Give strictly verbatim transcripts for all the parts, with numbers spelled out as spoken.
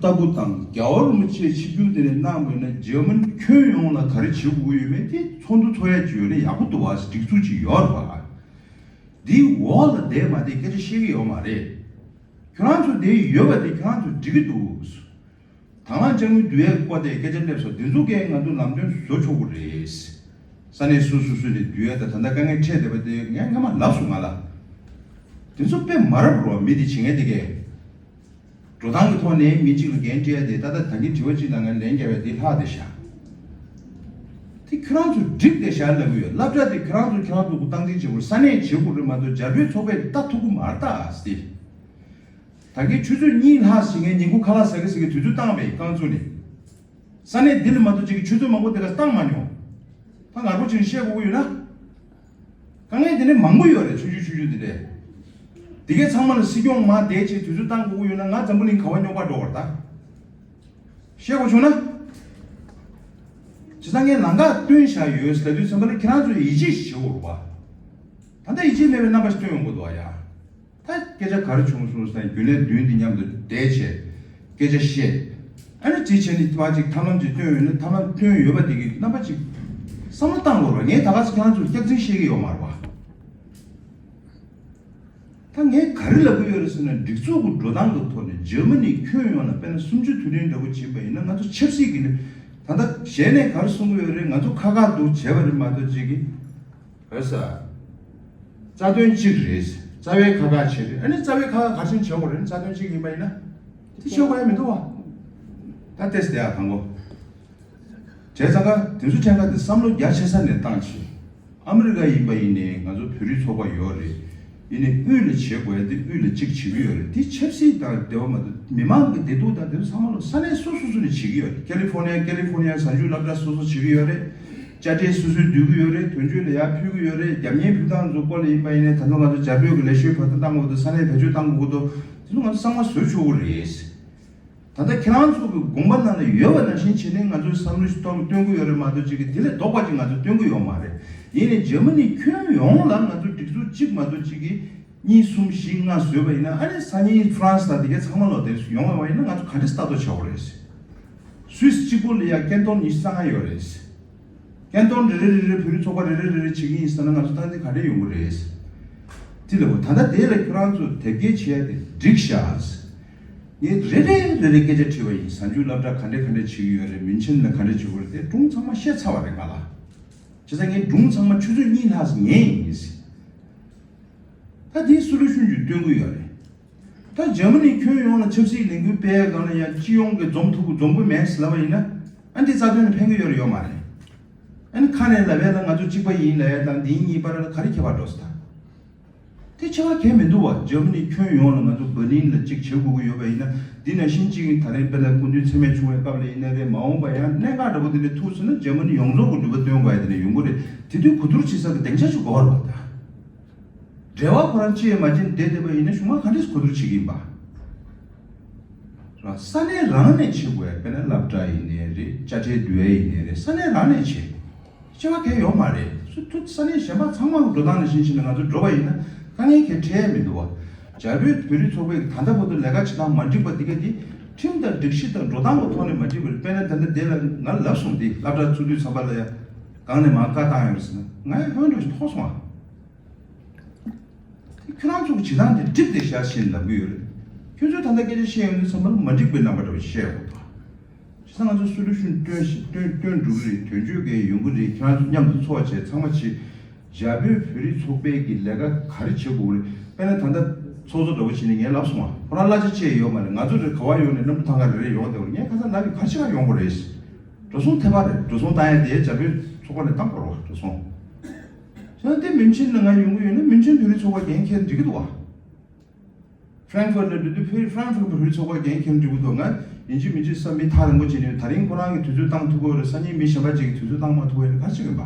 ལྟ་བུ་དང་རྒྱལ་བ་རིན་པོ་ཆེས་ཆིབས་བསྒྱུར་དེ་ནས་གནང་བ་ཡིན་ན་འཇར་མན་ཁྱོན་ཡོངས་ལ་ག་རེ་བྱེད་དགོས་ཀྱི་ཡོད་མེད་དེ་ཚོགས་འདུ་ཚོགས་ཡ་ཅིག་ཡོད་ན་ཡག་པོ་འདུག་བ། སྒྲིག་འཛུགས་ཅིག་ཡོད་རེད་བ། འདིའི་འོག་ལ་བསྡད་མ་བསྡད་སྐད་ཆ་བཤད་ཀྱི་ཡོད་མ་རེད། ཁྱོད་རང་ཚོ་དེ་ཡོད་པ་དེ་ཁྱོད་རང་ཚོ་འགྲིག་གི་འདུག་དང་བླངས་དཔྱ་དངུལ་བསྡུ་ཡས་སྐོར་དེ་སྐད་ཆ་སླེབས་སོང་། དེ་ཚོ་གས་ང་ཚོ་ལམ་སྟོན་བཟོ་ཆོག་གི་རེད། ས་གནས་སོ་སོ་སོ་ནས་བསྡུ་ཡས་དང་ད་ལྟ་དཀའ་ངལ་འཕྲད་བསྡད་པ་དེ་ངས་སྔ་མ་ལབ་སོང་ང་ལ། དེ་ཚོ་དཔེ་མ་རབས་རོ་མི་དེ་བྱེད་མཁན་དེ་གས། འགྲོ་སྟངས་ཀྱི་ཐོག་ནས་མི་གཅིག་ལ་འགན་སྤྲད་ཡ་དེ་ད་ལྟ་ད་གིན་དྲི་བ་གཅིག་དང་ང་ལན་རྒྱབ་ཡ་དེ་ལྷག་བསྡད་ཤག་དེ་ཁྱོད་རང་ཚོ་འགྲིག་བསྡད་ཤག་ལབ་གི་ཡོད། སློབ་གྲྭ་དེ་ཁྱོད་རང་ཚོ་ཁྱོད་རང་ཚོ་སྟངས་འཛིན་བྱེད་དགོས། ས་གནས་བྱེད་དགོས་རེད་མ་གཏོགས་རྒྱ་བོད་ཚོགས་པས་ལྟ་ཐུབ་ཀྱི་མ་རེད་ད་སྟེ། ད་གིན་ཆུ་ཚོད་གཉིས་ལྷག་ཞིག་ངས་ཉིན་གུང་ཁ་ལག་ཟ་གི་ཟ་གི་དུས་ཚོད་བཏང་བས་རྐང་ཚུགས་ནས། ས་གནས་འདི་ལ་མ་གཏོགས་ཅིག་གི་ཆུ་ཚོད་མང་པོ་དེ་ག་བཏང་མ་མྱོང་། ད་ངར་པོ་ཅིག་བཤད་དགོས་ཀྱི་ཡོད་ན། དཀའ་ངལ་དེ་འདྲ་མང་པོ་ཡོད་རེད། ཆུང་ཆུང་ཆུང་ཆུང་དེ་འདྲས། དེ་གའི་ཚང་མ་ལ་སྲིད་སྐྱོང་མ་བསྡད་ཅིག་དུས་ཚོད་བཏང་དགོས་ཀྱི་ཡོད་ན་ང་འཛམ་བུ་གླིང་ག་བ་རྙོག་པ་འགྲོ་བར་ད། བཤད་དགོས་བྱུང་ན། བྱས་ཙང་ངས་ལམ་ཁ་སྟོན་བཞག་ཡོད་ཟེར་དུས་ཙམ་པ་ལ་ཁྱེད་རང་ཚོས་ཡིད་ཆེས་ཤིག་བྱེད་དགོས་རེད་བ། ད་ལྟ་ཡིད་ཆེས་མེད་པའི་རྣམ་པ་ཞིག་སྟོན་ཡོང་གི་འདུག་ཨ་ཡ། ད་སྐད་ཆ་ག་རེ་བྱུང་སོང་ཟེར་ན་རྒྱུན་ལས་བདུན་འདི་མཉམ་དུ་བསྡད་བྱས་སྐད་ཆ་བཤད། ཨ་ནི་ཅི་བྱས་ནས་ཕར་ཅིག་ཐབས་ལམ་ཅིག་སྟོན་ཡོད་ན་ཐབས་ལམ་སྟོན་ཡོད་པ་དེ་གི་རྣམ་པ་ཅིག་བསམ་བློ་བཏང་དགོས་རེད་བ། ངས་ད་ག་ཚོད་ཁྱེད་རང་ཚོར་སྐྱག་རྫུན་བཤད་ཀྱི་ཡོད་མ་རེད་བ། ད་ངས་ག་རེ་ལབ་ཀྱི་ཡོད་རེད་ཟེར་ན་སྒྲིག་འཛུགས་ཀྱི་འགྲོ་སྟངས་ཀྱི་ཐོག་ནས་འཇར་མ་ནི་ཁྱོན་ཡོངས་ལ་དཔེར་ན་གསུམ་བཅུ་དུས་དྲན་འདྲ་པོ་བྱིན་པ་ཡིན་ན་ང་ཚོ་ཆབ་སྲིད་ཀྱི་ནི་ད་ལྟ་གཞན་ནས་ག་རེ་གསུང་གི་ཡོད་རེད། ང་ཚོ་ཁ་ཁ་འདུག་བྱས་པ་རེད་མ་གཏོགས་ཅིག་གི། རེད་ས། རྩ་དོན་གཅིག་རེད། རྩ་བའི་ཁ་ཁ་བྱེད་རེད། ཨ་ནི་རྩ་བའི་ཁ་ཁ་ག་རེ་བྱེད་དགོས་རེད། རྩ་དོན་གཅིག་ཡིན་པ་ཡིན་ན། དེ་བྱེད་དགོས་ཡ་མི་འདུག་བ། ད་ལྟས་དེ་ཡ་དང་པོ། བྱས་ཙང་ཀ་དེ་ཚོ་ཕྲན་ཀ་དེ་བསམ་བློ་རྒྱ་ཆེ་ས་ནས་བཏང་ཆེ། ཨ་མི་རི་ཀ་ཡིན་པ་ཡིན་ནའི་ང་ཚོ་བོད་རིགས་ཚོགས་པ་ཡོད་རེད། ཡིན་ནའི་དབུས་ལ་བྱེད་དགོས་ཡ་དེ་དབུས་ལ་གཅིག་བྱེད་ཀྱི་ཡོད་རེད། དེ་ཆབ་སྲིད་དང་འབྲེལ་བ་མ་གཏོགས་མི་མང་གི་བདེ་སྡུག་དང་དེ་ཚོ་ཚང་མ་ལོ་ས་གནས་སོ་སོ་སོ་ནས་བྱེད་ཀྱི་ཡོད་རེད། ཀེ་ལི་ཧྥོར་ནི་ཡ་ཀེ་ལི་ཧྥོར་ནི་ཡ་གཟའ་མཇུག་སློབ་གྲྭ་སོ་སོ་བྱེད་ཀྱི་ཡོད་རེད། དཔྱ་ཁྲལ་སོ་སོས་བསྡུ་གི་ཡོད་རེད། དོན་གཅོད་ལ་ཡར་ཕུལ་གི་ཡོད་རེད། རྒྱབ་གཉེར་ཕུལ་སྟངས་ཚོ་སྐོར་ལ་ཡིན་པ་ཡིན་ནའི་ད་དུང་ང་ཚོ་རྒྱ་བོད་ཀྱི་ལས་ཤོད་བར་དུ་བཏང་དགོས་འདུག་ས་གནས་བེད་སྤྱོད་བཏང་དགོས་འདུག་དེ་ཚོ་ང་ཚོ་གསང་བ་བཟོ་ཆོག་གི་རེད། ད་ལྟ་ཁྱེད་རང་ཚོ་གི་དགོངས་པ་ནང་ལ་ཡོད་པ་ནང་བཞིན་བྱས་ནས་ང་ཚོས་བསམ་བློ་ཞིག་གཏོང་སྟོན་གི་ཡོད་རེད་མ་གཏོགས་ཅིག་གི་དེ་ལས་ལྡོག་པ་ཅིག་ང་ཚོས་སྟོན་གི་ཡོད་མ་རེད། ཡིན་ནའི་འཇར་མ་ནི་ཁྱོན་ཡོངས་ལ་ང་ཚོ་སྒྲིག་འཛུགས་གཅིག་མ་གཏོགས་ཅིག་གི་གཉིས་གསུམ་བཞི་ལྔ་བཟོས་པ་ཡིན་ན་ཨ་ནི་སང་ཉིན་ཧྥ་རན་སི་དང་དེ་གའི་ཚང་མ་ལོག་དེ་ཡོང་བ་ཡིན་ན་ང་ཚོ་ག་འདྲས་ལྟ་རྟོག་བྱ་དགོས་རེད། སུད་སི་གཅིག་པོ་ལ་ཡ་ཀན་ཏོན་ཉི་ཤུ་རྩ་ལྔ་ཡོད་རེད། ཀན་ཏོན་རེ་རེ་རེ་རེ་བོད་རིགས་ཚོགས་པ་རེ་རེ་རེ་རེ་བྱེད་ཀྱི་ཡིན་ཟེར་ན་ང་ཚོ་ཏན་ཏན་ག་འདྲས་ཡོང་གི་རེད། དེ་ལ་བོ་ད་ལྟ་དེ་ལ་ཁྱོད་རང་ཚོ་དེབ་སྐྱེལ་བྱས་ཏེ་འགྲིག་ཤག་ངས་རེ་རེ་རེ་རེ་སྐད་ཆ་དྲིས་པ་ཡིན། གཟའ་མཇུག་སློབ་གྲྭ་ག་འདྲས་ག་འདྲས་བྱེད་ཀྱི་ཡོད་རེད། མིན་ཆེན་ལ་ག་འདྲས་བྱེད་དགོས་རེད། དེ་སྒྲུང་ཚང་མ་བཤད་ཚར་བ་རེད་ང་ལ། བྱས་ཙང་ངས་སྒྲུང་ཚང་མ་ཆུ་ཚོད་གཉིས་ལྷག་ཙམ་ཉན་ཡིན། ད་དེའི་སོ་ལུ་ཤུན་གྱིས་སྟོན་གྱི་ཡོད་རེད། ད་འཇར་མ་ནི་ཁྱོན་ཡོངས་ལ་ཆབ་སྲིད་ལས་འགུལ་སྤེལ་སྒང་ལ་ཡང་སྤྱི་ཡོངས་ཀྱི་འཛོམས་ཐུབ་ཀྱི་འཛོམས་ཀྱི་མེད་ཟེར་ལབ་པ་ཡིན་ན། ཨ་འདི་རྩ་དོན་ལ་ཕན་གྱི་ཡོད་རེད་ཡོད་མ་རེད། ཨ་ནི་ཁ་ནས་ལབ་ཡས་ལ་ང་ཚོ་གཅིག་པ་ཡིན་ལབ་ཡས་དང་འདི་གཉིས་བར་ལ་ག་རེ་ཁྱད་པར་འགྲོ་ཟེར་ད། དེ་ཆེ་བ་གལ་མི་འདུག་བ། འཇར་མ་ནི་ཁྱོན་ཡོངས་ལ་ང་ཚོ་འབར་ལིན་ལ་གཅིག་བྱེད་དགོས་ཀྱི་ཡོད་པ་ཡིན་ན། འདི་ནང་བཞིན་གཅིག་ཡིན། ད་རིང་དཔེར་ན་སྐུ་མདུན་མཚན་སྨད་བྱུང་བའི་སྐབས་ལ་ཡིན་ན་རེད། མ་འོངས་པ་ཡང་གནད་འགག་འདྲ་པོ་འདི་འདྲ་ཐུག་སོང་ན་འཇར་མ་ནི་ཡོངས་རྫོགས་ཀྱི་འགྲུལ་པ་སྟོན་དགོས་ཡ་དེ་འདྲ་ཡོང་གི་རེད། དེ་དུས་གོ་བསྡུར་བྱེད་ས་གི་སྡིངས་ཆ་ཞིག་དགོས་པ་རེད་བ་ད། འབྲེལ་བ་ཁོ་རང་ཅི་ཡང་མ་བྱས་བསྡད་བསྡད་པ་ཡིན་ན་གཞུག་མ་ག་འདྲས་གོ་བསྡུར་བྱེད་ཀྱི་ཡིན་པ། ར། ས་གནས་རང་ནས་བྱེད་དགོས་ཡ། དཔེར་ན་སློབ་གྲྭ་ཡིན་ནའི་རེད། དཔྱ་ཁྲལ་བསྡུ་ཡ་ཡིན་ནའི་རེད། ས་གནས་རང་ནས་བྱེད། སྐྱེ་བ་གལ་ཡོད་མ་རེད། སུ་ཐུག་ས་གནས་གཞན་པ་ཚང་མ་གི་འགྲོ་སྟངས་ནང་བཞིན་བྱས་ནས་ང་ཚོ་འགྲོ་བ་ཡིན་ན་དཀའ་ངལ་གལ་འཕྲད་ཡ་མི་འདུག་བ། འཇར་པའི་བོད་རིགས་ཚོགས་པས་ད་ལྟ་བར་དུ་ལས་ཀ་བྱེད་སྟངས་མ་འགྲིག་པ་འདི་ག་འདི་ཁྲིམས་དང་སྒྲིག་གཞི་དང་འགྲོ་སྟངས་ཀྱི་ཐོག་ནས་མ་འགྲིག་པ་རེད། དཔེར་ན་ད་ལྟ་དེ་ལ་ང་ལབ་སོང་། དེ་སློབ་གྲྭ་ཚུགས་དུས་ཙམ་པ་ལ་ཡ་གང་ནས་མར་བཀའ་བཏང་ཡོད་རེད་ཟེར་ན་ང་ཡ་ཧོན་འགྲོ་ཞིག་མཐོང་སོང་ཨ། ཁྱོད་རང་ཚོ་གི་བྱེད་སྟངས་དེ་འགྲིག་བསྡད་ཤག་ཞེས་ལབ་གི་ཡོད་རེད། ཁྱོད་ཚོས་ད་ལྟ་སྐད་ཆ་བཤད་ཡོང་དུས་ཙམ་པ་ལ་མ་འགྲིག་པའི་རྣམ་པ་འདྲ་བོ་བཤད་ཡོང་གི་འདུག་བྱས་ཙང་ང་ཚོ་སོ་ལུ་ཤུན་སྟོན་ཞིག་སྟོན་སྟོན་འགྲོ་གི་རེད། དོན་གཅོད་མཁན་ཡོང་གི་རེད། ཁྱེད་རང་ཚོ་མཉམ་དུ་ཚོགས་བྱས་ཚང་མ་བྱེད། འཇར་པའི་བོད་རིགས་ཚོགས་པའི་གི་ལས་ཀ་ག་རེ་བྱེད་དགོས་རེད། དཔེར་ན་ད་ལྟ་ཚོགས་གཙོ་འདྲ་བོ་བྱས་ནས་ངས་ལབ་སོང་བ། ཁོ་རང་གླ་ཆ་བཅད་ཡོད་མ་རེད། ང་ཚོ་རེ་ག་བ་ཡོང་ནས་གནམ་གྲུ་ཐང་ག་རེ་རེ་ཡོང་བསྡད་པ་རེད། ངས་ཁ་སང་ལབ་ཡོད། ག་རེ་བྱེད་ག་ཡོང་དགོས་རེད། འགྲོ་སོང་ཐེབས་པ་རེད། འགྲོ་སོང་བཏང་ཡ་དེ་འཇར་པའི་ཚོགས་པ་ནས་བཏང་དགོས་རེད་བ། འགྲོ་སོང་། བྱས་ཙང་དེ་མིན་ཆེན་ནས་ང་ཡོང་གི་ཡོད་ན་མིན་ཆེན་བོད་རིགས་ཚོགས་པ་འགན་འཁྱེར་འགྲིག་གི་འདུག་བ། ཧྥ་རན་ཧྥུར་ལ་འགྲོ་དུས་ཕ་ཧྥ་རན་ཧྥུར་བོད་རིགས་ཚོགས་པ་འགན་འཁྱེར་འགྲིག་གི་འདུག་ང་ཡིན་གཅིག་མིན་གཅིག་ས་མི་ཐག་རིང་པོ་བྱས་ནས་ད་རིང་ཁོ་རང་གིས་དུས་ཚོད་བཏང་ཐུབ་ཀྱི་ཡོད་རེད། སང་ཉིན་མི་གཞན་པ་ཅིག་གིས་དུས་ཚོད་བཏང་མ་ཐུབ་པ་ཡིན་ན་ག་རེ་བྱེད་ཀྱི་ཡིན་པ།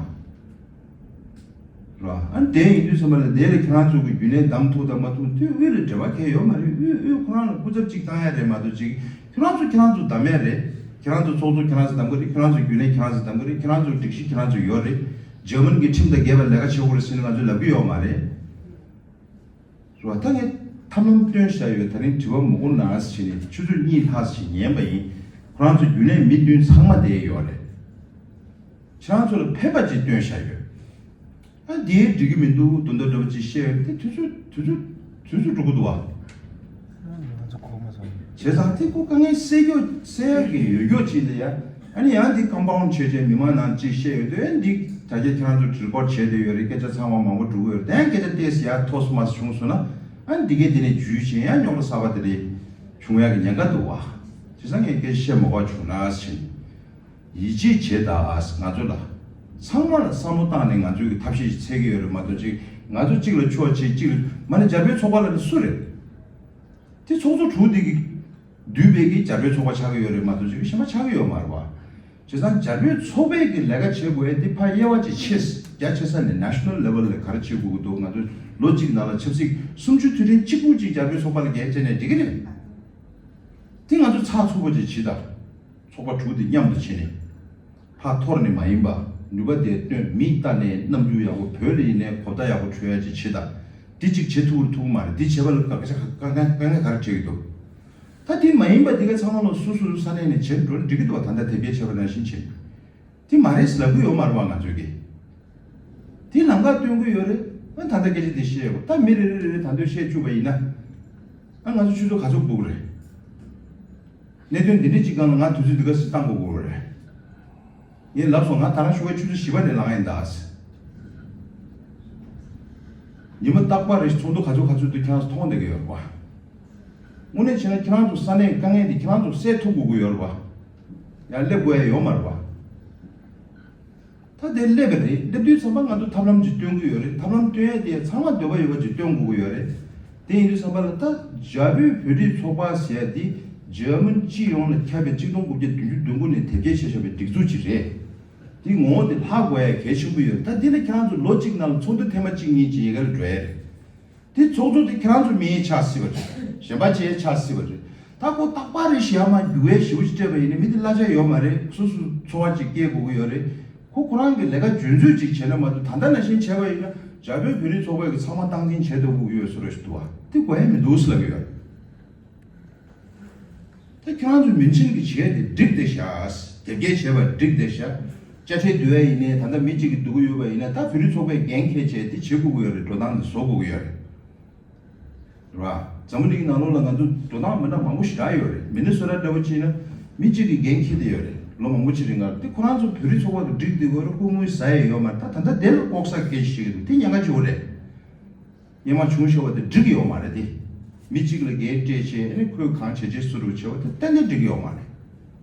རེད་བ། ཨ་ནི་དེ་ཡིན་དུས་ཙམ་པ་ལ་དེ་ལ་ཁྱེད་རང་ཚོ་གི་རྒྱུན་ལས་བདམས་ཐུབ་དང་མ་ཐུབ་དེ་དབུས་ལ་འབྲེལ་བ་གང་ཡང་ཡོད་མ་རེད། དབུས་དབུས་ཁོ་རང་ལ་སྐུ་ཚབ་ཅིག་བཏང་ཡ་རེད་མ་གཏོགས་ཅིག་ཁྱེད་རང་ཚོ་ཁྱེད་རང་ཚོ་བདམས་ཡ་རེད། ཁྱེད་རང་ཚོ་ཚོགས་གཙོ་ཁྱེད་རང་ཚོ་བདམས་གི་རེད། ཁྱེད་རང་ཚོ་རྒྱུན་ལས་ཁྱེད་རང་ཚོ་བདམས་གི་རེད། ཁྱེད་རང་ཚོ་སྒྲིག་གཞི་ཁྱེད་རང་ཚོ་ཡོད་རེད། འཇར་མན་གྱི་ཁྲིམས་དང་འགལ་བའི་ལས་ཀ་བྱེད་དགོས་རེད་ཟེར་ནས་ང་ཚོས་ལབ་གི་ཡོད་མ་རེད། རེད་བ། ད་ངས་ ཐབས་ལམ་བཏོན་བཞག་ཡོད། ད་རིང་དྲི་བ་མང་པོ་གནང་ཟེར་ནས་ཆུ་ཚོད་གཉིས་ལྷག་ཞིག་ཉན་པ་ཡིན། ཁོ་རང་ཚོ་རྒྱུན་ལས་མི་བདུན་ཚང་མ་བསྡད་ཡོད་རེད། ཁྱེད་རང་ཚོ་ལ་ཕན་པ་ཅིག་བཏོན་བཞག་ཡོད། ཨ་འདིའི་འགྲིག་གི་མི་འདུག་དོན་དག་འདྲ་པོ་ཅིག་བཤད་ཡོད་དེ། དུས་ཚོད་དུས་ཚོད་དུས་ཚོད་འགྲོ་གི་འདུག་བ། ང་ཚོ་གོ་མ་སོང་། བྱས་ཙང་དེ་ཁོ་དཀའ་ངལ་སེལ་རྒྱུ་སེལ་ཡག་གི་ཡོད་རྒྱུ་ཅིག་ལ་ཡ། ཨ་ནི་ཡང་འདི་ཀམ་པའུན་ཌི་བྱས་བྱས་མི་མང་ནང་ཅིག་བཤད་ཡོད་དུས། ཨ་འདི་ད་ཆ་ཁྱེད་རང་ཚོ་རི་ཀོཌ་བྱས་བསྡད་ཡོད་རེད། སྐད་ཆ་ཚང་མ་མང་པོ་འགྲོ་གི་ཡོད་རེད། དེ་ཡང་སྐད་ཆ་ཏོག་ཙམ་ཡར་ཐོགས་སོང་མ་བྱུང་སོང་ན། ཨ་ནི་འདི་གས་འདི་ནས་འཇུས་བྱས་ཡང་རྙོག་དྲ་གསར་པ་དེ་འདྲ་བྱུང་ཡག་གི་ཉེན་ཁ་འདུག་བ། བྱས་ཙང་ངས་སྐད་ཆ་བཤད་མ་དགོས་བྱུང་ན་ཟེར། ཡིད་ཆེས་བྱེད་དང་། ང་ཚོ་ལ་ཚང་མ་ལ་བསམ་བློ་བཏང་ནས་ང་ཚོའི་གི་ཐབས་ཤེས་ཤིག་འཚོལ་གྱི་ཡོད་རེད་མ་གཏོགས། ཅིག་ང་ཚོ་གཅིག་ལ་ཕྱོགས་གཅིག་གཅིག་ལ་མ་ནི་རྒྱ་བོད་ཚོགས་པ་ལ་ནི་སུ་རེད། དེ་ཚོགས་གཙོ་དྲུག་དེ་གི་འདུས་པའི་གི་རྒྱ་བོད་ཚོགས་པ་ཆགས་ཀྱི་ཡོད་རེད་མ་གཏོགས་ཅིག་གཞན་པ་ཆགས་ཀྱི་ཡོད་མ་རེད་བ། བྱས་ཙང་རྒྱ་བོད་ཚོགས་པའི་གི་ལས་ཀ་བྱེད་དགོས་ཡ་དེ་ཕར་དབྱེ་བ་ཅིག་ཕྱེ། རྒྱ་ཆེ་ས་ནས་ནེ་ཤ་ནལ་ལེ་ཝལ་ལ་ག་རེ་བྱེད་དགོས་ཀྱི་འདུག་ང་ཚོ་ལོ་གཅིག་ནང་ལ་ཆབ་སྲིད་གསུམ་བཅུ་དུས་དྲན་གཅིག་པུ་ཅིག་རྒྱ་བོད་ཚོགས་པ་ལ་འགན་བཅད་ནས་འགྲིག་གི་རེད། དེ་ང་ཚོ་ཚགས་ཚུད་པོ་ཅིག་བྱེད་དང་། ཚོགས་པ་དྲུག་དེ་མཉམ་དུ་བྱས་ནས། ཕར་འཐོར་ནས་མ་ཡིན་པ། ནུས་པ་དེ་བཏོན། མི་ལྟ་ནས་རྣམ་འགྱུར་ཡག་པོ། བོད་ལ་ཡིན་ནའི་གོ་བརྡ་ཡག་པོ་འཕྲོད་ཡ་ཅིག་བྱེད་དང་། འདི་གཅིག་བྱེད་ཐུབ་རེད་ཐུབ་མ་རེད། འདི་བྱེད་པ་ལ་དཀའ་ཁག་དཀའ་ངལ་དཀའ་ངལ་ག་རེ་འཕྲད་ཀྱི་འདུག་ད་དེ་མ་ཡིན་པ་འདི་ག་ཚང་མ་ལ་སོ་སོའི་ས་གནས་ནས་བྱེད་འགྲོ་འགྲིག་གི་འདུག་བ། ད་ལྟ་དེབ་སྐྱེལ་བྱས་པ་ནང་བཞིན་བྱེད། དེ་མ་རེད་ལབ་ཀྱི་ཡོད་མ་རེད་བ། ང་ཚོས་ཀྱི་དེ་ལམ་ཁ་སྟོན་གྱི་ཡོད་རེད། ཨ་ད་ལྟ་སྐད་ཆ་དེ་བཤད་ཡོད། ད་མི་རེ་རེ་རེ་རེ་ད་འདོད་བཤད་བཅུག་པ་ཡིན་ན། ཨ་ང་ཚོ་ཆུ་ཚོད་ག་ཚོད་སྒུག་རེད། གནད་དོན་འདི་འདྲ་ཅིག་སྒང་ལ་ང་དུས་ཚོད་འདི་ག་ཚོད་བཏང་དགོས་དགོས་རེད། ངས་ལབ་སོང་། ང་ད་རང་ཞོགས་པའི་ཆུ་ཚོད་བཞི་པ་ནས་ལངས་ཡིན་ད། ཉི་མ་རྟག་པར་རེ་ཚོགས་འདུ་ག་ཚོད་ག་ཚོད་འདུག་ཁྱེད་རང་ཚོ་མཐོང་བསྡད་ཀྱི་ཡོད་རེད་པ། དངོས་གནས་བྱས་ན་ཁྱེད་རང་ཚོ་ས་གནས་དཀའ་ངལ་འདི་ཁྱེད་རང་ཚོ་སེལ་ཐུབ་དགོས་ཀྱི་ཡོད་རེད་པ། ཡང་སླེབས་དགོས་ཡ་ཡོད་མ་རེད་པ། ད་དེ་སླེབས་པ་རེད། སླེབས་དུས་ཙམ་པ་ང་ཚོ་ཐབས་ལམ་ཅིག་སྟོན་གྱི་ཡོད་རེད། ཐབས་ལམ་སྟོན་ཡ་དེ་ཚང་མ་འདོད་པ་ཡོད་པ་ཅིག་སྟོན་དགོས་ཀྱི་ཡོད་རེད། དེ་ཡིན་དུས་ཙམ་པ་ལ་ད་རྒྱ་བོད་བོད་རིགས་ཚོགས་པ་ཟེར་ཡ་དེ་འཇར་མན་སྤྱི་ཡོངས་ལ་ཁྱབ་པའི་གཅིག་སྟོང་དགུ་བརྒྱ་བདུན་ཅུ་དོན་དགུ་ནས་དེབ་སྐྱེལ་བྱས་བཞག་པའི་སྒྲིག་འཛུགས་ཅིག་རེད། དེ་ངོ་བོ་དེ་ལྷག་དགོས་ཡ་གལ་ཆེན་པོ་ཡོད་རེད། ད་འདི་ལ་ཁྱེད་རང་ཚོ་ལོ་གཅིག་ནང་ལ་ཚོགས་འདུ་ཐེངས་མ་གཅིག་གཉིས་ཅིག་ཡི་གེ་ལ་འགྲོ་ཡ་རེད། དེ་ཚོགས་གཙོ་དེ་ཁྱེད་རང་ཚོ་མིང་ཆགས་སྲིད་པ་རེད། གཞན་པ་ཅིག་ཆགས་སྲིད་པ་རེད། ད་ཁོ་རྟག་པར་རེ་བཞིན་ཡར་མར་འགྱུར་བའི་ཞེ་པོ་ཅིག་སྤྲད་པ་ཡིན་ན་མི་དེ་གླ་ཆ་ཡོད་མ་རེད། སོ་སོ་འཚོ་བ་ཅིག་སྐྱེལ་དགོས་ཀྱི་ཡོད་རེད། ཁོ་ཁོ་རང་གི་ལས་ཀ་འཇོན་ཚོད་ཅིག་བྱས་ན་མ་གཏོགས། ད་ལྟ་ནང་བཞིན་བྱས་པ་ཡིན་ན་རྒྱ་བོད་བོད་རིགས་ཚོགས་པ་གི་ཚང་མ་སྟངས་འཛིན་བྱས་ཐུབ་དགོས་ཀྱི་ཡོད་བཟོ་འདྲ་ཞིག་འདུག་བ། དེ་དགོས་ཡ་མི་འདུག་ཟེར་ལབ་ཀྱི་ཡོད། ད་ཁྱེད་རང་ཚོ་མུན་ཆེན་གྱི་བྱས་དེ་འགྲིག་བསྡད་ཤག་དེབ་སྐྱེལ་བྱས་པ་འགྲིག་བསྡད་ཤག་དཔྱ་ཁྲལ་བསྡུ་ཡ་ཡིན་ནའི་ད་ལྟ་མི་གཅིག་གིས་བསྡུ་གི་ཡོད་པ་ཡིན་ན། ད་བོད་རིགས་ཚོགས་པས་འགན་འཁྱེར་བྱས་དེ་བྱེད་དགོས་ཀྱི་ཡོད་རེད། འགྲོ་སྟངས་དེ་བཟོ་དགོས་ཀྱི་ཡོད་རེད། རེད་བ། འཛམ་བུ་གླིང་ནང་ལོགས་ལ་ང་ཚོ་འགྲོ་སྟངས་མི་འདྲ་མང་པོ་ཞེ་དྲག་ཡོད་རེད། མི་ནི་སོ་ཊ་འདྲ་པོ་བྱས་ན་མི་གཅིག་གིས་འགན་འཁྱེར་བསྡད་ཡོད་རེད། ལོ་མང་པོ་ཅིག་རིང་ལ། དེ་ཁོ་རང་ཚོ་བོད་རིགས་ཚོགས་པ་གིས་འགྲིག་བསྡད་ཀྱི་ཡོད་རེད། སྐུ་ངོ་ཟ་ཡས་ཡོད་མ་རེད། ད་ད་ལྟ་དེ་ལ་ལྐོག་ཟ་སྐད་ཆ་བཤད་ཀྱི་འདུག་དེ་ཉེན་ཁ་ཆེ་བོ་རེད། སྔོན་མ་བྱུང་བཞག་པ་དེ་འགྲིག་གི་ཡོད་མ་རེད་དེ། མི་གཅིག་ལ་འགན་སྤྲད་བྱས་ཨ་ནི་ཁོས་གང་བྱས་བྱས་སུ་རུ་བྱས་པ་དེ་ཏན་ཏན་འགྲིག་གི་ཡོད་མ་རེད།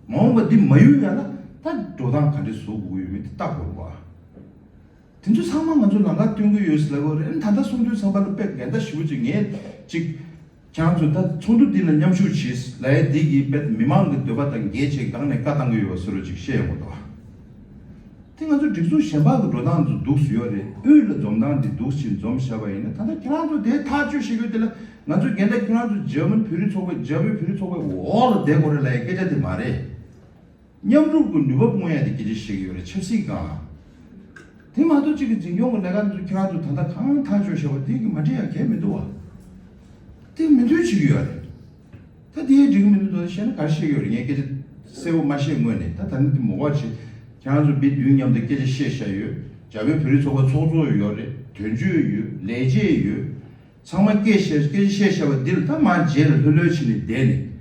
མ་འོངས་པ་འདི་མ་ཡོང་ཡ་ལ་ད་འགྲོ་སྟངས་ག་འདྲ་བཟོ་དགོས་ཀྱི་ཡོད་མེད་དེ་ལྟ་དགོས་རེད་བ། དེ་ཚོ་ཚང་མ་ང་ཚོ་ལམ་ཁ་སྟོན་གྱི་ཡོད་ཟེར་ལབ་ཀྱི་ཡོད་རེད། ཨ་ནི་ད་ལྟ་གསུང་དུས་ཙམ་པ་ལ་དཔེ་འགལ་ཟླ་ཞེ་པོ་ཅིག་ངས་ཅིག་ཁྱེད་རང་ཚོ་ད་ཚོགས་འདུ་འདི་ལ་མཉམ་ཞུགས་བྱེད་ལབ་ཡ་འདི་གི་དཔེ་མི་མང་གི་འདོད་པ་དང་འགལ་བྱས་སྒང་ནས་བཀའ་བཏང་གི་ཡོད་པ་བཟོ་འདྲ་ཅིག་བཤད་ཡོང་གི་འདུག་བ། དེ་ང་ཚོ་སྒྲིག་འཛུགས་གཞན་པ་གི་འགྲོ་སྟངས་ཚོ་འདུག་སེ་ཡོད་རེད། དབུས་ལ་འཛོམས་སྟངས་འདི་འདུག་སེ་འཛོམས་བཞག་པ་ཡིན་ན། ད་ལྟ་ཁྱེད་རང་ཚོ་དེ་ཐག་གཅོད་བྱེད་དགོས་དེ་ལ་ང་ཚོ་འགལ་ཟླ་ཁྱེད་རང་ཚོ་འཇར་མན་བོད་རིགས་ཚོགས་པའི་རྒྱ་བོད་བོད་རིགས་ཚོགས་པའི་འོག་ལ་བསྡད་དགོས་རེད་ལབ་ཡ་སྐད་ཆ་དེ་མ་རེད། མཉམ་རུབ་ཀྱི་ནུས་པ་སྤུངས་ཡ་དེ་སྐད་ཆ་བཤད་ཀྱི་ཡོད་རེད། ཆབ་སྲིད་སྒང་ལ། དེ་མ་གཏོགས་གཅིག་གི་འཛིན་སྐྱོང་གི་ལས་ཀ་འདི་ཚོ་ཁྱེད་རང་ཚོ་ད་ལྟ་གང་ཐག་གཅོད་བྱས་པ་དེ་གི་མ་འགྲིག་ཡ་གང་ཡང་མི་འདུག་བ། དེ་མོས་མཐུན་བྱེད་ཀྱི་ཡོད་རེད། ད་དེ་ཡང་འགྲིག་གི་མི་འདུག་ད་བཤད་ན་ག་རེ་བཤད་ཀྱི་ཡོད་རེད། ངས་སྐད་ཆ་གསལ་པོ་མ་བཤད་སྔོན་ནས། ད་ད་ནི་དེ་མོ་ག་བྱེད། ཁྱེད་རང་ཚོ་མི་བདུན་མཉམ་དུ་སྐད་ཆ་བཤད་བཞག་ཡོད། རྒྱ་བོད་བོད་རིགས་ཚོགས་པ་ཚོགས་གཙོ་ཡོད་རེད། དོན་གཅོད་ཡོད། ལས་བྱེད་ཡོད། ཚང་མ་སྐད་བཤད་སྐད་ཆ་བཤད་བཞག་པ་འདིར་ད་མར་རྗེས་ལ་ལྷོད་ལྷོད་བྱས་ནས་བསྡད་ནས།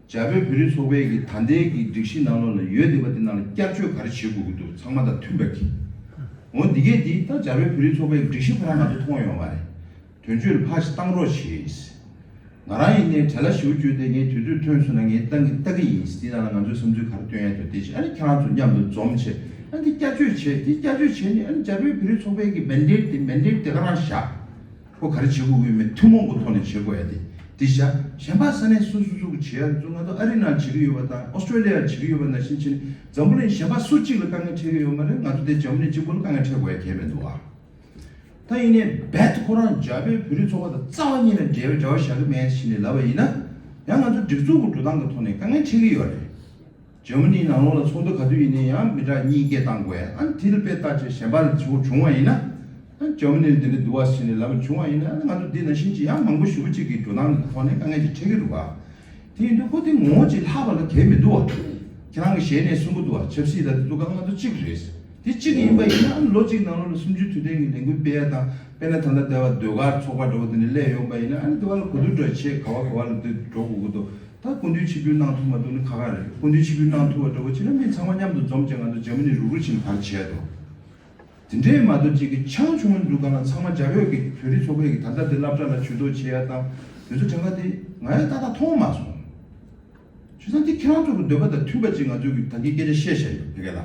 རྒྱ་བོད་བོད་རིགས་ཚོགས་པའི་གི་ད་ལྟའི་གི་སྒྲིག་གཞི་ནང་ལོགས་ལ་ཡོད་བསྡད་པ་དེ་ནང་ལ་བསྐྱར་བཅོས་ག་རེ་བྱེད་དགོས་ཀྱི་འདུག་ཚང་མ་དང་མཐུན་པ་གི། འོ་འདི་གས་འདི་ད་རྒྱ་བོད་བོད་རིགས་ཚོགས་པའི་སྒྲིག་གཞི་ཁོ་རང་ང་ཚོ་མཐོང་ཡོད་མ་རེད། དོན་གཅོད་ལ་ཕར་ཞིག་བཏང་རོགས་བྱེད། ང་རང་ཡིན་ནའི་བྲེལ་བ་ཞེ་པོ་བཅོས་ཏེ་ངས་དུས་ཚོད་ཐོན་སོང་ན་ངས་བཏང་གི་ལྟ་གི་ཡིན། དེ་ནང་ལ་ང་ཚོའི་བསམ་ཚུལ་ག་རེ་སྟོན་ཡ་འདུག་དེ་བྱས་ཨ་ནི་ཁྱེད་རང་ཚོ་མཉམ་དུ་འཛོམས་བྱས་ཨ་ནི་བསྐྱར་བཅོས་བྱས། དེ་བསྐྱར་བཅོས་བྱས་ནས་ཨ་ནི་རྒྱ་བོད་བོད་རིགས་ཚོགས་པའི་གི་མན་ཌེཊ་དེ་མན་ཌེཊ་དེ་ག་རང་བཞག་ཁོ་ག་རེ་བྱེད་དགོས་ཀྱི་ཡོད་མེད་ཐུན་མོང་གི་ཐོག་ནས་བྱེད་དགོས་ཡ་དེ། དེ་བཞག་གཞན་པ་ས་གནས་སོ་སོ་སོ་གི་བྱེད་ཡ་ཚོ་ང་ཚོ་ཨ་རི་ནང་བྱེད་ཀྱི་ཡོད་པ་དང་ཨོ་སི་ཀྲོ་ལི་ཡར་བྱེད་ཀྱི་ཡོད་པ་ནང་བཞིན་བྱས་ནས་འཛམ་བུ་གླིང་གཞན་པ་སུ་གཅིག་ལ་དཀའ་ངལ་འཕྲད་ཀྱི་ཡོད་མ་རེད། ང་ཚོ་དེ་འཇར་མ་ནི་གཅིག་པུ་ལ་དཀའ་ངལ་འཕྲད་དགོས་ཡ་གང་མི་འདུག་ཨ། ད་ཡིན་ནའི་རྦད་ཁོ་རང་རྒྱ་བོད་བོད་རིགས་ཚོགས་པ་དང་རྩ་བ་ཉིད་ནས་འབྲེལ་བའི་འབྲེལ་བ་བཞག་གི་མེད་ཟེར་ནས་ལབ་པ་ཡིན་ན། ཡང་ང་ཚོ་སྒྲིག་འཛུགས་ཀྱི་འགྲོ་སྟངས་ཀྱི་ཐོག་ནས་དཀའ་ངལ་འཕྲད་ཀྱི་ཡོད་རེད། འཇར་མ་ནིའི་ནང་ལོགས་ལ་ཚོགས་འདུ་ག་དུས་ཡིན་ནའི་ཡང་མི་དྲག་གཉིས་སྐད་བཏང་དགོས། ཨ་ནི་དེ་ལ་དཔེ་ལྟ་བྱས་གཞན་པ་ལ་བྱུང་བྱུང་བ་ཡིན་ན། ད་འཇར་མ་ནི་འདི་འདྲ་འདུག་བ་ཟེར་ནས་ལབ་བྱུང་བ་ཡིན་ན་ང་ཚོ་འདི་ནང་བཞིན་གྱི་ཡང་མང་པོ་ཞེ་པོ་ཅིག་གི་འགྲོ་སྟངས་ཐོག་ནས་དཀའ་ངལ་ཅིག་འཕྲད་ཀྱི་འདུག་བ། དེ་ཡིན་དུས་ཁོ་དེ་ངོ་བོ་ཅིག་ལྷག་པ་ལ་གལ་མི་འདུག་བ། ཁྱེད་རང་གི་ཞལ་ནས་གསུང་གི་འདུག་བ། ཆབ་སྲིད་ལ་དེ་འདུག་ག་ང་ཚོ་གཅིག་རེད། དེ་གཅིག་ཡིན་པ་ཡིན་ན་ལོ་གཅིག་ནང་ལོགས་ལ་སུམ་ཅུ་དུས་དྲན་གྱི་ལས་འགུལ་སྤེལ་ཡ་དང་དཔེར་ན་ད་ལྟ་ལྟ་བ་ཟློས་གར་ཚོགས་པ་འདྲ་བོ་དེ་འདྲ་སླེབས་ཡོང་པ་ཡིན་ན་ཨ་ནི་དེ་བ་ལ་གོ་བསྡུར་འདྲ་བྱེད་ག་བ་ག་བ་ལ་དེ་འགྲོ་དགོས་ཀྱི་འདུག་ད་སྐུ་མདུན་ཆིབས་བསྒྱུར་གནང་ཐུབ་མ་ཐུབ་ནི་ཁག་ཁག་རེད། སྐུ་མདུན་ཆིབས་བསྒྱུར་གནང་ཐུབ་པ་འདྲ་བོ་བྱས་ན་མི་ཚང་མ་མཉམ་དུ་འཛོམས་བྱས་ང་ཚོ་འཇར་མ་ནི་རུག་རུག་བྱས་ནས་ག་རེ་བྱས་འདུག་དེ་འདྲས་མ་གཏོགས་ཅིག་གི་ཆང་ཆུང་ངུ་འདུག་ག་ལ་ཚང་མ་རྒྱབ་ཡོད་ཀྱི་བོད་རིགས་ཚོགས་པའི་གི་ད་ལྟ་དེ་སློབ་གྲྭ་ལ་ཇུས་གཏོགས་བྱེད་ཡ་དང་དེ་ཚོ་གྲངས་ཀ་དེ་ང་ཡང་ཏག་ཏག་མཐོང་མ་སོང་། བྱས་ཙང་དེ་ཁྱེད་རང་ཚོ་གི་འདོད་པ་དང་མཐུན་པ་ཅིག་ང་ཚོ་གི་ད་གིན་སྐད་ཆ་བཤད་བཞག་ཡོད་ཕ་གི་ལ།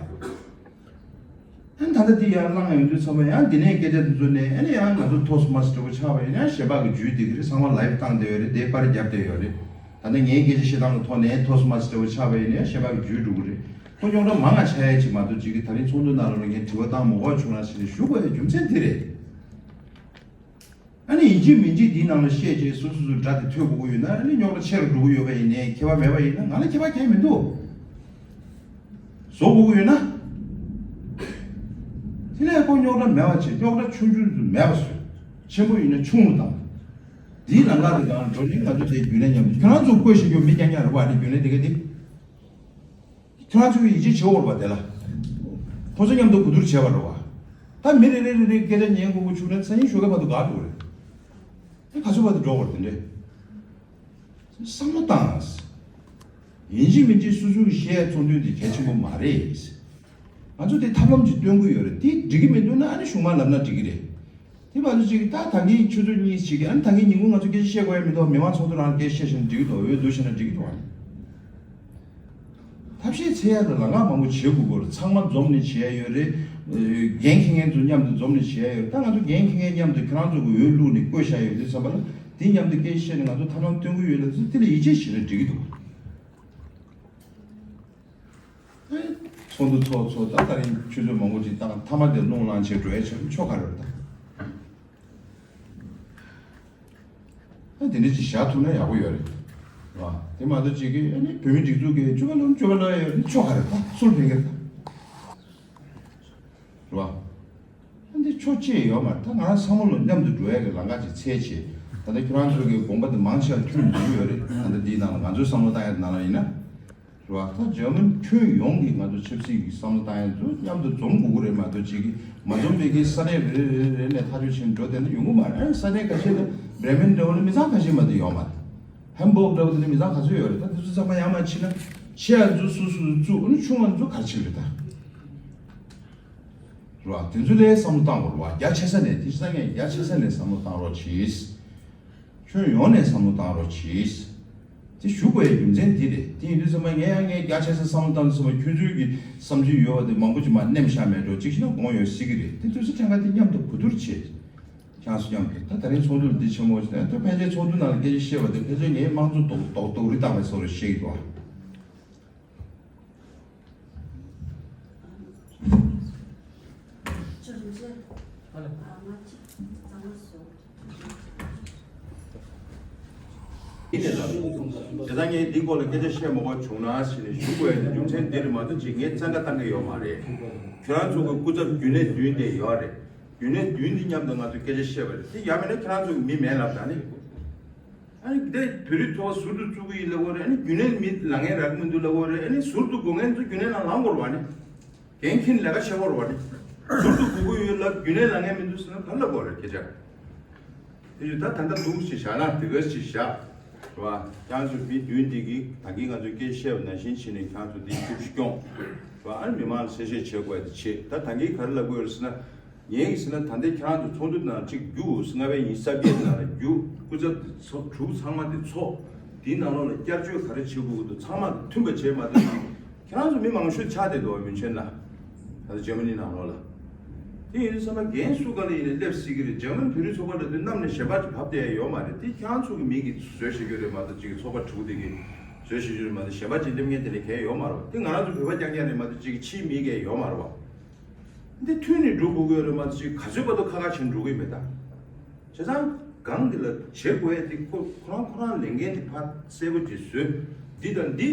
ཨ་ནི་ད་ལྟ་དེ་ཡར་བླངས་ཡོང་དུས་ཚང་མ་ཡང་འདི་ནས་སྐད་ཆ་དེ་ཚོ་ནས་ཨ་ནི་ཡང་ང་ཚོ་ཐོས་མ་སི་འདྲ་བོ་ཆགས་པ་ཡིན་ན་གཞན་པ་གི་ཇུས་དེ་གི་རེད། ཚང་མ་ལའིབ་བཏང་བསྡད་ཡོད་རེད། དེ་པར་རྒྱབ་བསྡད་ཡོད་རེད། ད་ལྟ་ངའི་སྐད་ཆ་བཤད་སྟངས་ལ་ཐོག་ནས་ཐོས་མ་སི་འདྲ་བོ་ཆགས་པ་ཡིན་ན་ཡང་གཞན་པ་གི་ཇུས་འགྲོ་གི་རེད། ཁོ་རྙོག་དྲ་མང་ང་ཆགས་ཡ་ཅིག་མ་གཏོགས་ཅིག་གི་ད་རིང་ཚོགས་འདུ་ནང་ལོགས་ལ་ངས་དྲི་བ་བཏང་མ་དགོས་བྱུང་ན་ཟེར་ནས་ཞུ་དགོས་ཡ་རྒྱུ་མཚན་དེ་རེད། ཨ་ནི་ཡིན་གཅིག་མིན་གཅིག་འདིའི་ནང་ལ་བཤད་རྗེས་སོ་སོ་སོའི་དགྲ་དེ་ཐོས་དགོས་ཀྱི་ཡོད་ན་ཨ་ནི་རྙོག་དྲ་ཆེ་རུ་འགྲོ་གི་ཡོད་པ་ཡིན་ནའི་ཁྱད་པར་མེད་པ་ཡིན་ན་ང་ལ་ཁྱད་པར་གང་ཡང་མི་འདུག་བཟོ་དགོས་ཀྱི་ཡོད་ན། དེ་ནས་ཁོ་རྙོག་དྲ་མེད་པ་བྱས་རྙོག་དྲ་ཆུང་ཆུང་ཚོ་མེད་པ་བཟོས། ཆེན་པོ་ཡིན་ན་ཆུང་རུ་བཏང་། འདིའི་ལམ་ཁ་དེ་གང་འགྲོ་ནི་ང་ཚོ་དེ་རྒྱུན་ལས་མཉམ་དུ་ཁྱོད་རང་ཚོ་བཀོད་ཤེས་རྒྱུ་མི་རྐྱང་རྐྱང་རེད་བ། ཨ་ནི་རྒྱུན་ལས་དེ་ག་དེ། ཁྱོད་རང་ཚོས་ཡིད་ཆེས་བྱེད་འོར་བ་དེ་ལ། ཁོ་ཚོ་མཉམ་དུ་གོ་བསྡུར་བྱས་པ་རེད་བ། ད་མི་རེ་རེ་རེ་རེ་སྐད་ཆ་ཉན་དགོས་ཀྱི་བྱུང་ན་སང་ཉིན་ཞོགས་ཀས་བར་དུ་འགག་འགྲོ་གི་རེད། ཨེ་ག་ཚོད་བར་དུ་འགྲོ་དགོས་རེད་དེ་འདྲས། བསམ་བློ་བཏང་ཨ། ཡིན་གཅིག་མིན་གཅིག་སོ་སོ་གི་བཤད་ཚོགས་འདུ་འདི་གལ་ཆེན་པོ་མ་རེད། ང་ཚོ་དེ་ཐབས་ལམ་ཅིག་སྟོན་གི་ཡོད་རེད། དེ་འགྲིག་གི་མི་འདུག་ན་ཨ་ནི་གཞུག་མ་ལབ་ན་འགྲིག་གི་རེད། དེ་མ་གཏོགས་ཅིག་ད་ད་གིན་ཆུ་ཚོད་གཉིས་ཅིག་ཨ་ནི་ད་གིན་ཉིན་གུང་ང་ཚོ་སྐད་ཆ་བཤད་དགོས་ཡ་མི་འདུག་མི་མང་ཚོགས་འདུ་ནང་ལ་སྐད་ཆ་བཤད་ཤེས་ན་འགྲིག་གི་འདུག་འོས་བསྡུ་ཤེས་ན་འགྲིག་གི་འདུག་ཨ་ནི། ཐབས་ཤེས་འཚོལ་ཡ་ལ་ལམ་ཁ་མང་པོ་བྱེད་དགོས་ཀྱི་རེད། ཚང་མ་འཛོམས་ནས་བྱེད་ཡ་ཡོད་རེད། འགན་འཁྱེར་མཁན་ཚོ་མཉམ་དུ་འཛོམས་ནས་བྱེད་ཡ་ཡོད་རེད། ད་ང་ཚོ་འགན་འཁྱེར་མཁན་མཉམ་དུ་ཁྱེད་རང་ཚོ་གི་འོས་བླུགས་ནས་བསྐོས་བཞག་ཡོད་དུས་ཙམ་པ་ལ་དེ་མཉམ་དུ་སྐད་ཆ་བཤད་ནས་ང་ཚོ་ཐབས་ལམ་སྟོན་གི་ཡོད་ལབ་ཚེ་དེ་ལ་ཡིད་ཆེས་བྱེད་ན་འགྲིག་གི་འདུག་ཚོགས་འདུ་ཚོགས་ཚོགས་ད་ད་རིང་ཆུ་ཚོད་མང་པོ་ཅིག་བཏང་མཐའ་མ་དེ་རླུང་ལངས་བྱས་འགྲོ་ཡ་ཆེ་ཆོག་ག་རེ་རེད་ད། ཨ་དེ་འདྲ་ཅིག་བཞག་ཐུབ་ན་ཡག་པོ་ཡོད་རེད། རེད་བ། དེ་མ་གཏོགས་ཅིག་གིས་ཨ་ནི་བོད་མི་སྒྲིག་འཛུགས་ཀྱི་བཅུ་པ་ལོན་བཅུ་པ་ལོན་ཡོད་རེད་ཆོག་ག་རེད་ད་སུར་ཕན་གི་རེད་ད། རེད་བ། ཨ་འདི་ཕྱོགས་གཅིག་ཡོད་མ་རེད། ད་ང་རང་བསམ་བློ་ལ་མཉམ་དུ་འགྲོ་ཡ་གི་ལམ་ཁ་ཅིག་འཚོལ་བྱས། ད་ལྟ་ཁྱོད་རང་ཚོ་གི་དགོངས་པ་དེ་མང་ཆེ་བ་ཁྱོན་ནས་འགྲིག་ཡོད་རེད། ད་ལྟ་འདིའི་ནང་ལ་ང་ཚོའི་བསམ་བློ་བཏང་ཡ་ནང་ལ་ཡིན་ན། རེད་བ། ད་འཇར་མན་ཁྱོན་ཡོངས་ཀྱི་ང་ཚོ་ཆབ་སྲིད་ཀྱི་བསམ་བློ་བཏང་ཡ་ཚོ་མཉམ་དུ་འཛོམས་དགོས་ཀྱི་རེད་མ་གཏོགས་ཅིག་གིས་མ་འཛོམས་པའི་གི་ས་གནས་རེ་རེ་རེ་རེ་ནས་ཐག་གཅོད་བྱས་ནས་འགྲོ་བསྡད་ན་ཡོང་གི་མ་རེད། ཨ་ས་གནས་ཁ་ཤས་ལ་བྷྲེ་མེན་འདྲ་བོ་ལ་མི་ཚང་ཁ་ཤས་མ་གཏོགས་ཡོད་མ་རེད། ཧམ་བྷོག་འདྲ་བོ་དེ་ལ་མི་ཚང་ག་ཚོད་ཡོད་རེད། ད་དེ་ཚོ་ཚང་མ་ཡར་མར་ཕྱིན་ན་ཆེ་ཡ་ཚོ་སུ་སུ་བཙུགས། ཨ་ནི་ཆུང་བ་ཚོ་ག་རེ་བྱེད་རེད་ད། རེད་བ། དེ་ཚོ་ལ་བསམ་བློ་བཏང་དགོས་རེད་བ། རྒྱ་ཆེ་ས་ནས་དེ་ས་ངས་རྒྱ་ཆེ་ས་ནས་བསམ་བློ་བཏང་རོགས་གྱིས། ཁྱོན་ཡོངས་ནས་བསམ་བློ་བཏང་རོགས་གྱིས། དེ་ཞུ་དགོས་ཡའི་རྒྱུ་མཚན་འདི་རེད། དེ་ཡིན་དུས་ཚང་མ་ངས་ཡང་ངས་རྒྱ་ཆེ་ས་བསམ་བློ་བཏང་དུས་ཚང་མ་ཁྱོད་ཚོའི་གི་བསམ་ཚུལ་ཡོད་པ་དེ་མང་པོ་ཅིག་མར་ནེམ་བཞག་མེད་འགྲོ་གཅིག་བྱས་ན་དགོངས་ཡོད་སྲིད་ཀྱི་རེད། དེ་དུས་ཚོད་ཐེངས་ཁ་དེ་མཉམ་དུ་གོ་བསྡུར་བྱེད། ཁྱེད་ཚོ་མཉམ་དུ་ད་ད་རིང་ཚོགས་འདུ་འདི་ཆེན་མོ་ཞིག་ད་ཕལ་ཆེར་ཚོགས་འདུ་ནང་ལ་སྐད་ཆ་བཤད་པ་དེ་ཕལ་ཆེར་ངའི་དམངས་གཙོ་རྡོག་རྡོག་རྡོག་རིལ་བཏང་བའི་བཟོ་འདྲ་བཤད་ཀྱི་འདུག་ཨ། དེ་ལས་ལ། དེ་ལྟར་ངས་འདི་སྐོར་ལ་སྐད་ཆ་བཤད་མ་དགོས་བྱུང་ན་ཞེས་ནས་ཞུ་དགོས་ཡ་དེ་རྒྱུ་མཚན་འདི་རེད་མ་གཏོགས་ཅིག་ངས་བཙན་བཀའ་བཏང་གི་ཡོད་མ་རེད། ཁྱོད་རང་ཚོ་གི་སྐུ་ཚབ་རྒྱུན་ལས་བདུན་དེ་ཡོད་རེད། རྒྱུན་ལས་བདུན་འདི་མཉམ་དུ་ང་ཚོས་སྐད་ཆ་བཤད་པ་རེད། དེ་ཡང་མིན་ན་ཁྱོད་རང་ཚོ་གི་མི་མེད་ལབ་ད་ནི། ཨ་ནི་འདི་བོད་རིགས་ཚོགས་པ་ཟུར་དུ་བཙུགས་ཀྱི་ཡིན་ལབ་དགོས་རེད། ཨ་ནི་རྒྱུན་ལས་མི་ལངས་མཁན་རག་གི་མི་འདུག་ལབ་དགོས་རེད། ཨ་ནི་ཟུར་དུ་དགོས་མཁན་ཚོ་རྒྱུན་ལས་ནང་ལངས་དགོས་རེད་བ་ནི། འགན་འཁྱེར་ལས་ཀ་བྱེད་དགོས་རེད་བ་ནི། ཟུར་དུ་དགོས་ཀྱི་ཡོད་ལབ་རྒྱུན་ལས་ལངས་མཁན་མི་འདུག་ཟེར་ན་ག་རེ་ལབ་དགོས་རེད་སྐད་ཆ། དེ་ཡོད་ད་ད་ལྟ་འདུག་ཅིག་བཞག་ན་དེ་ག་ཅིག་བཞག་རེད་བ། ཁྱེད་ཚོ་མི་བདུན་འདི་གིས་ད་གིན་ང་ཚོས་སྐད་ཆ་བཤད་པ་ནང་བཞིན་བྱས་ནས་ཁྱེད་ཚོ་འདི་སྐྱིད་པོ་ཞིག་སྐྱོང་རེད་བ། ཨ་ནི་མི་མང་ལ་གསལ་བཤད་བྱེད་དགོས་ཡ་དེ་བྱེད། ད་ད་གིན་ག་རེ་ལབ་དགོས་རེད་ཟེར་ན། ངས་ཟེར་ན་ད་ལྟའི་ཁྱེད་རང་ཚོ་ཚོགས་འདུ་ནང་གཅིག་རྒྱུགས། ལྔ་པའི་ཉི་ཤུ་རྩ་བརྒྱད་ནང་ལ་རྒྱུགས། སྐུ་ཚབ་དེ་ཚོ་དྲུག་ཚང་མ་དེ་ཚོགས། དེའི་ནང་ལོགས་ལ་བསྐྱར་བཅོས་ག་རེ་བྱེད་དགོས་ཀྱི་འདུག་ཚང་མ་མཐུན་པ་བྱས་མ་གཏོགས་ཀྱི། ཁྱེད་རང་ཚོ་མི་མང་ཤོས་ཆགས་བསྡད་འདུག་མིན་ཆེན་ལ། ད་ལྟ་འཇར་མ་ནི་ནང་ལོགས་ལ། དེ་ཡིན་དུས་ཚང་མ་འགན་སུ་ག་ལ་ཡིན་ནའི་སླེབས་སྲིད་ཀྱི་རེད། འཇར་མ་ནི་བོད་རིགས་ཚོགས་པ་ལབ་དུས་གནམ་ནས་གཞན་པ་ཅིག་བབས་བསྡད་ཡ་ཡོད་མ་རེད། དེ་ཁྱེད་རང་ཚོ་གི་མི་གིས་བཟོས་བཞག་རྒྱུ་རེད་མ་གཏོགས་ཅིག་ཚོགས་པ་དྲུག་དེ་གིས་བཟོས་བཞག་རྒྱུ་རེད་མ་གཏོགས་གཞན་པ་ཅིག་སླེབས་མཁན་དེ་འདྲ་གང་ཡང་ཡོད་མ་རེད་བ། དེ་ང་རང་ཚོ་བོད་པ་རྐྱང་རྐྱང་རེད་མ་གཏོགས་ཅིག་ཕྱིའི་མི་གང་ཡང་ཡོད་མ་རེད་བ། འདི་མཐུན་ནས་འགྲོ་དགོས་ཀྱི་ཡོད་རེད་མ་གཏོགས་ཅིག་ག་ཚོད་བར་དུ་ཁ་ཁ་བྱས་ནས་འགྲོ་གི་ཡོད་མེད་ད། བྱས་ཙང་སྒང་འདི་ལ་བྱེད་དགོས་ཡ་དེ་ཁོ་ཁོ་རང་ཁོ་རང་ལས་འགན་དེ་ཕར་གསལ་པོ་ཅིག་བཟོས། འདི་དང་འདི་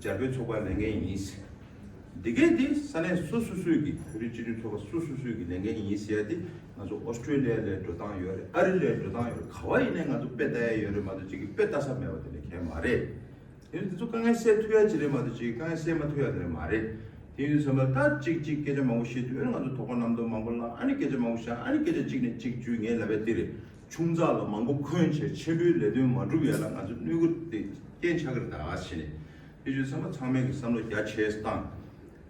འཇར་པན་ཚོགས་པའི་ལས་འགན་ཡིན་ཟེར། འདི་གས་འདི་ས་གནས་སོ་སོ་སོའི་གི་བོད་རིགས་སྤྱི་མཐུན་ཚོགས་པ་སོ་སོ་སོའི་གི་ལས་འགན་ཡིན་ཟེར་ཡ་འདི་ང་ཚོ་ཨོ་སི་ཀྲོ་ལི་ཡ་ལ་འགྲོ་སྟངས་ཡོད་རེད། ཨ་རི་ལ་འགྲོ་སྟངས་ཡོད་རེད། ག་བ་ཡིན་ནའི་ང་ཚོ་དཔེ་ལྟ་ཡ་ཡོད་རེད་མ་གཏོགས་ཅིག་གི་དཔེ་ལྟ་ས་མེད་པ་དེ་འདྲ་གང་ཡང་མ་རེད། དེ་ནི་དེ་ཚོ་དཀའ་ངལ་སེལ་ཐུབ་ཡ་ཅིག་རེད་མ་གཏོགས་ཅིག་དཀའ་ངལ་སེལ་མ་ཐུབ་ཡ་དེ་རེད་མ་རེད། དེ་ཡིན་དུས་ཙམ་པ་ད་ཅིག་ཅིག་སྐད་ཆ་མང་པོ་བཤད་དུས་ང་ཚོ་དོགས་པ་རྣམ་རྟོག་མང་པོ་ལངས། ཨ་ནི་སྐད་ཆ་མང་པོ་བཤད། ཨ་ནི་སྐད་ཆ་གཅིག་ནས་གཅིག་བརྒྱུད། ངས་ལབ་ཡ་དེ་རེད། ཆུང་ཙག་ལ་མང་པོ་འཁོན་བྱས་ཆེན་པོའི་ལས་དོན་མ་འགྲུབ་ཡ་ལ་ང་ཚོ་གནོད་སྐྱོན་དེ་རྐྱེན་ཆགས་ཀྱི་རེད་ད་ཟེར་ནས། དེ་བྱས་ཙང་ཚང་མས་ཀྱི་བསམ་བློ་རྒྱ་ཆེ་བཏང་།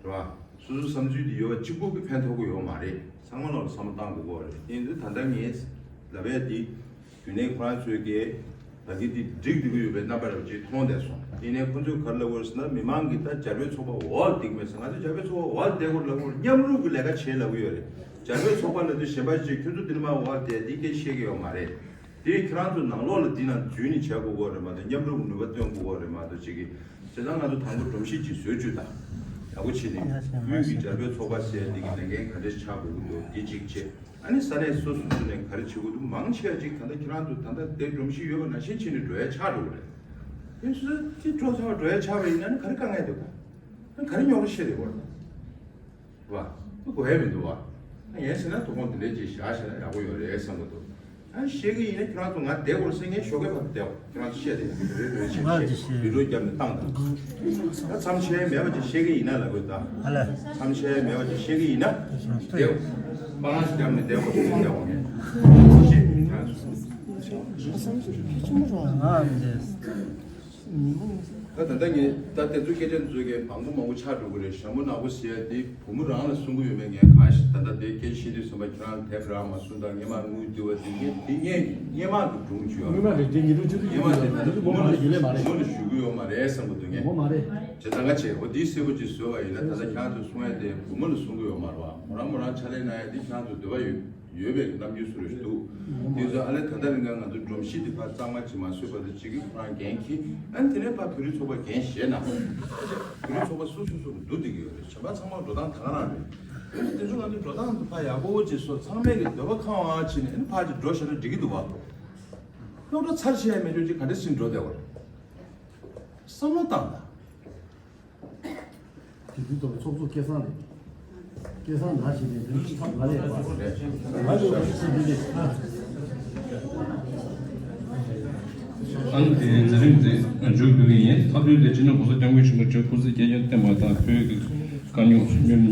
རེད་བ། སོ་སོའི་བསམ་ཚུལ་འདི་ཡོད་པ་གཅིག་པོ་གིས་ཕན་ཐོགས་ཀྱི་ཡོད་མ་རེད། ཚང་མ་ལོག་ལ་བསམ་བློ་བཏང་དགོས་ཀྱི་རེད། དེ་ཡིན་དུས་ད་ལྟ་ངས་ལབ་ཡ་འདི་དེ་ནས་ཁོ་རང་ཚོས་ཀྱི་ད་གི་འདི་འགྲིག་འགྲིག་གི་ཡོད་པའི་རྣམ་པ་རེ་ཅིག་མཐོང་བསྡད་སོང་། དེ་ནས་ཁོ་ཚོས་ག་རེ་ལབ་ཀྱི་ཡོད་རེད་ཟེར་ན། མི་མང་གིས་ད་རྒྱ་བོད་ཚོགས་པ་འོག་ལ་བསྡད་ཀྱི་མེད་ཟེར། ང་ཚོ་རྒྱ་བོད་ཚོགས་པ་འོག་ལ་བསྡད་དགོས་ལབ་ཀྱི་ཡོད་རེད། མཉམ་རུབ་ཀྱི་ལས་ཀ་བྱེད་ལབ་ཀྱི་ཡོད་རེད། རྒྱ་བོད་ཚོགས་པ་ལབ་དུས་གཞན་པ་ཅིག་ཁྱོད་ཚོ་འདི་ནས་མར་འོག་ལ་བསྡད་འདི་སྐད་བཤད་ཀྱི་ཡོད་མ་རེད། དེ་ཁྱེད་རང་ཚོ་ནང་ལོགས་ལ་འདི་ནང་འཛུལ་ནས་བྱ་དགོས་ཀྱི་རེད་མ་གཏོགས་མཉམ་རུབ་ནུས་པ་སྟོན་དགོས་ཀྱི་རེད་མ་གཏོགས་ཅིག་གི། བྱས་ཙང་ང་ཚོ་དང་པོ་སྒྲོམ་གཞི་ཅིག་བཟོས་བཅུག་དང་། ཡག་པོ་བྱས་ནས་དབུས་ཀྱི་རྒྱ་བོད་ཚོགས་པ་ཟེར་འདི་གི་ལས་འགན་ག་འདྲས་ཆགས་དགོས་ཀྱི་འདུག་འདི་གཅིག་བྱས། ཨ་ནི་ས་གནས་སོ་སོ་སོ་ནས་ག་རེ་བྱེད་དགོས་འདུག་མང་ཆེ་བ་ཅིག་ད་ལྟ་ཁྱེད་རང་ཚོ་ད་ལྟ་དེ་སྒྲོམ་གཞི་ཡོད་པ་ནང་བཞིན་བྱས་ནས་འགྲོ་ཡ་ཆགས་འགྲོ་གི་རེད། དེ་སུ་དེ་འགྲོ་ཚར་བ་འགྲོ་ཡ་ཆགས་པ་ཡིན་ན་ནི་ག་རེ་དཀའ་ངལ་འདུག་ད་ག་རེ་རྙོག་དྲ་ཤེས་རེད་བ། བ། དགོས་ཡ་མི་འདུག་བ། ངས་ཟེར་ན་དོ་དགོང་དེ་འདྲའི་ཅིག་བཞག་བཞག་ན་ཡག་པོ་ཡོད་རེད་བསམ་གི་འདུག་ཨ་ནི་བཤད་གི་ཡིན་ན་ཁྱེད་རང་ཚོ་ང་བསྡད་དགོས་རེད་ཟེར། ངས་ཞོགས་ཀས་བར་དུ་བསྡད་དགོས། ཁྱེད་རང་ཚོ་བཤད་དེ་རེད་རེད་བཤད་བཤད་བི་ཌིའོ་བརྒྱབ་ནས་བཏང་དང་། ད་མཚམས་ཆད་མེད་པ་ཅིག་བཤད་གི་ཡིན་ན་ལབ་དགོས་ད། ཨ་ལས། མཚམས་ཆད་མེད་པ་ཅིག་བཤད་གི་ཡིན་ན་བསྡད་དགོས། སྤང་རང་ཞིག་བརྒྱབ་ནས་བསྡད་དགོས་ཟེར་བསྡད་དགོས་ངས་བཤད་ཁྱེད་རང་ཚོ། ད་ད་ལྟ་ངས་ད་དེ་ཚོའི་སྐད་ཆ་འདི་ཚོ་གས་མང་པོ་མང་པོ་ཆགས་འགྲོ་གི་རེད། ཞྭ་མོ་ནག་པོ་ཟེར་ཡ་དེ་བུ་མོ་རང་ལ་གསུང་གི་ཡོད་མེད་ངས་གང་ཤེས། ད་ལྟ་དེ་སྐད་ཆ་བཤད་དུས་ཙམ་པ་ཁྱེད་རང་དེབ་རག་མ་གསུང་དང་། སྔས་མ་དངུལ་བསྡུ་བ་དེ་ངས་དེ་ངས་སྔས་མ་གི་སྒྲུང་བརྗོད་ཡ། སྔས་མ་རེད་དེ་ཉིས་སྟོང་བཅུ་དྲུག་སྔས་མ་དེ་ད་ལྟ་བུ་མོ་ལ་ཞུ་ལས་མ་རེད། བུ་མོ་ལ་ཞུ་གི་ཡོད་མ་རེད་བསམ་གི་འདུག་ངས། ངོ་མ་རེད། བྱས་ཙང་ཁ་ཆེ་འོ་དེའི་གསལ་པོ་ཅིག་བཟོས་པ་ཡིན་ན། ད་ལྟ་ཁྱེད་རང་ཚོས་གསུང་ཡ་དེ་བུ་མོ་ལ་གསུང་གི་ཡོད་མ་རེད་བ། མོ་རང་མོ་རང་ཕྱག་ལས་གནང་ཡ་དེ་ཁྱེད་རང་ཚོ་འདོད་པ་ཡོད། ཡོད་པའི་རྣམ་འགྱུར་སུ་རེ་ཞིག་འདུག་དེ་ཚོ་ཨ་ལས་ད་ལྟ་རིང་ག་ང་ཚོ་སྒྲོམ་གཞི་འདི་ཕར་གཙང་མ་ཅིག་མ་བཟོས་བར་དུ་ཅིག་གི་ཁོ་རང་འགན་འཁྱེར། ཨ་ནི་དེ་ནས་ཕར་བོད་རིགས་ཚོགས་པ་འགན་བཞེས་གནང་། བོད་རིགས་ཚོགས་པ་སོ་སོ་སོ་འདུག་བསྡད་ཀྱི་ཡོད་རེད། གཞན་པ་ཚང་མ་འགྲོ་སྟངས་ད་ག་རང་རེད། དེ་ཚོ་ང་ཚོ་འགྲོ་སྟངས་འདི་ཕར་ཡག་པོ་ཅིག་བཟོ། ཚང་མས་ཀྱི་འདོད་པ་ཁེངས་པ་བྱས་ནས་ཨ་ནི་ཕར་ཅིག་འགྲོ་ཤེས་ན་འགྲིག་གི་འདུག་བ། རྙོག་དྲ་ཚར་བཞག་ཡ་མེད་ཆོག་ཅིག་ག་འདྲ་ཞིག་འགྲོ་བསྡད་པ་རེད། བསམ་བློ་བཏང་དང་། དེ་དུས་ཚོགས་ཚོགས་སྐལ་བཟང་རེད། སྐལ་བཟང་ན་ཞིག་རེད། དེ་ཚོ་ཚང་མ་ལས་པ་རེད། ང་ཚོ་ཚོགས་འདི་རེད། ཨ་ནི་དེ་ནས་འཛིན་མཇུག་བསྡུ་གི་ཡིན། མཐའ་མཇུག་ལས་སྤྱི་ནོར་༸གོང་ས་༸སྐྱབས་མགོན་ཆེན་པོ་མཆོག་སྐུ་ཚེ་བསྐལ་བརྒྱར་བརྟན་པ་དང་། བོད་ཀྱི་དཀའ་རྙོག་མྱུར་ནས་